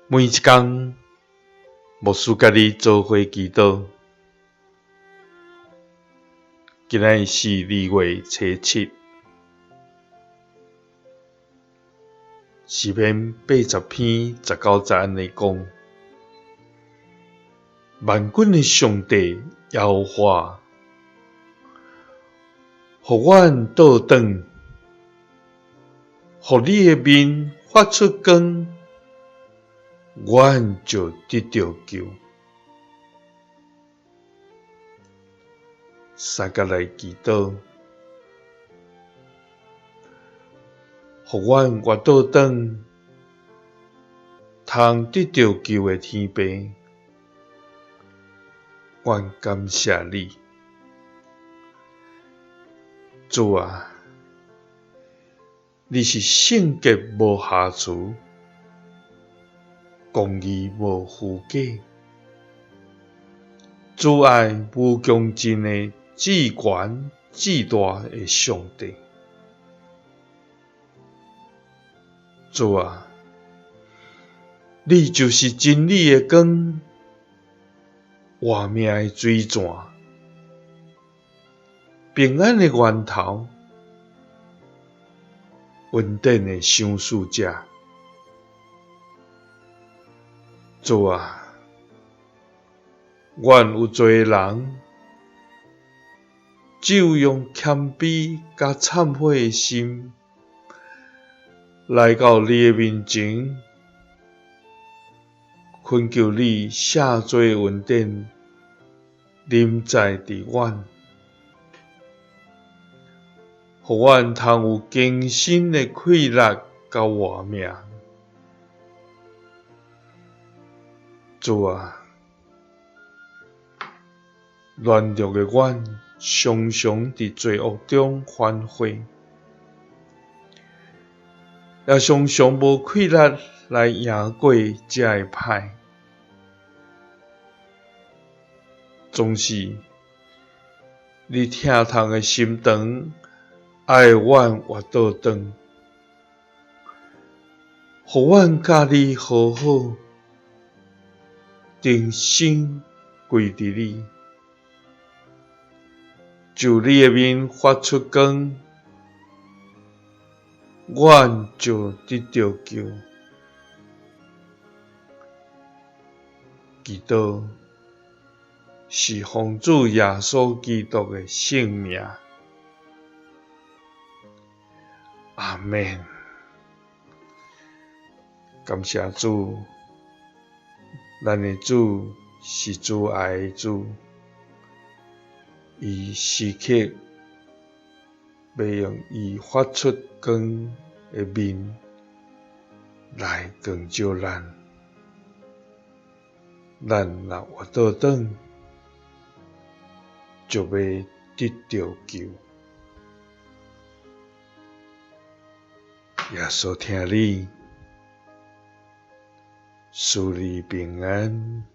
每一工，牧師佮你做伙祈禱。今仔日是2月初7，詩篇80篇19節按呢講：萬軍的上帝耶和華，予阮倒轉，予你的面發出光，阮就得著救。三佮來祈禱，予阮活倒轉，通得著救的天父，阮感謝你，主啊，你是聖潔無瑕疵，公義無虛假，慈愛無窮盡的至懸至大的上帝。主啊，你就是真理的光，活命的水泉，平安的源頭，恩典的賞賜者。主啊，阮有罪的人，只有用謙卑佮懺悔的心，來到你的面前，懇求你赦罪恩典臨在佇阮，予阮通有更新的氣力佮活命。主啊，軟弱的阮常常佇罪惡中反悔，也常常無氣力來贏過這个歹。總是你疼痛的心腸，愛阮活倒轉，予阮佮你和好，重新歸佇你，就你的面發出光，阮就得著救。祈禱是奉主耶穌基督的聖名，阿們。感謝主，咱的主是慈愛的主，伊時刻欲用伊發出光的面來光照咱。咱若活倒轉，就欲得著救。耶穌疼你，賜你平安。